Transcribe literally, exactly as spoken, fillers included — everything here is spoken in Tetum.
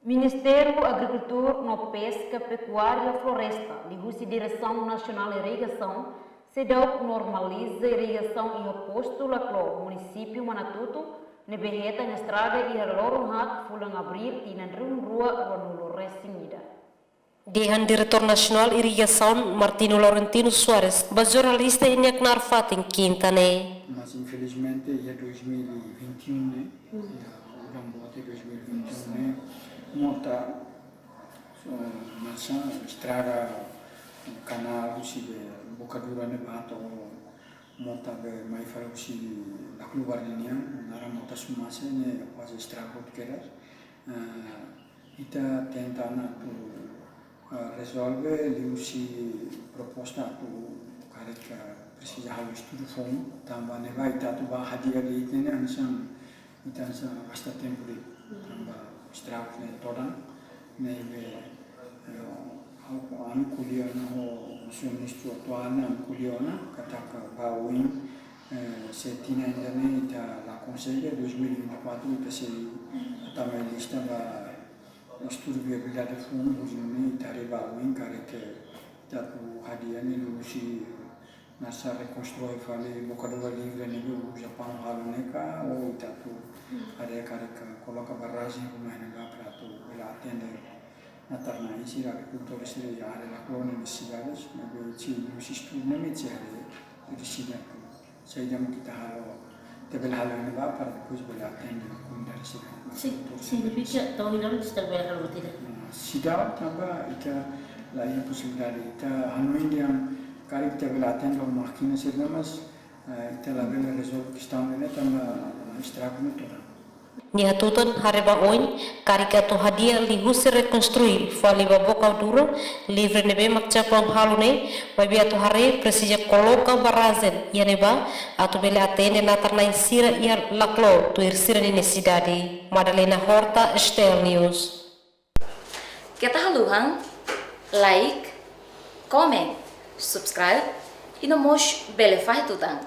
Ministériu Agrikultura no Peska, Pekuária, Floresta, liuhusi Diresaun Nasionál Irrigasaun, seidauk normaliza irrigasaun iha postu Laclo, munisípiu Manatuto, ne'ebé hetan estraga iha loron haat fulan Abríl tinan rihun rua ruanulu resin ida. Dehan Diretór Nasionál Irrigasaun Martinho Laurentino Soares ba jornalista iha nia knaar fatin Kinta ne'e. Mas infelizmente iha dois mil e vinte e um ne'e, iha udan boot dois mil e vinte e um ne'e, mota, eh, masa estraga kanál husi be Bocadura ne'e ba to'o mota be mai fali husi Laclo Bardi nian, naran mota Sumase ne'e kuaze estraga hotu kedas. Eh, ita tenta ona atu, eh, rezolve liuhusi proposta atu karik, eh, presiza halo estudu foun, tanba ne'ebá ita atu ba hadi'a de'it ne'e hanesan ita hanesan gasta tempu de'it, tanba estraga ne'e todan, ne'ebé, eh, ha'u, ami ko'alia ona ho señór ministru atuál ne'e, ami ko'alia ona katak ba oin, eh, se tinan ida-ne'e ita la konsege, dois mil e vinte e quatro ita sei tama iha lista ba estudu viabilidade foun, hodi nune'e ita haree ba oin karik ita atu hadi'a ne'e liuhusi hanesan rekonstrui fali Bocadura Livre ne'ebé Japaun halo ne'e ka, ou ita atu haree karik koloka barrajen ruma iha ne'ebá para atu bele atende natar-na'in sira, agrikultór sira iha área Laclo ne'e nesesidades, maibé se liuhusi estudu ne'e mak sei haree, ita deside atu saida mak ita halo, ita bele halo iha ne'ebá para depois bele atende komunidade sira. Sin, signifika to'o ohin loron ita bele halo buat ida? Ah, seidauk, tanba ita la iha posibilidade, ita hanoin dehan karik ita bele atende ho mákina sira, mas, eh, ita labele rezolve kestaun ne'e tanba estraga ne'e todan. Nia hatutan haree ba oin, karik atu hadi'a liuhusi rekonstrui fali ba Bocadura Livre ne'ebé mak Japaun halo ne'e, maibé atu haree presiza koloka barrajen iha ne'ebá, atu bele atende natar-na'in sira iha Laclo tuir sira-nia nesesidade. Madalena Horta, STL News. Keta haluha like, comment, subscribe, i no mós bele fahe tutan.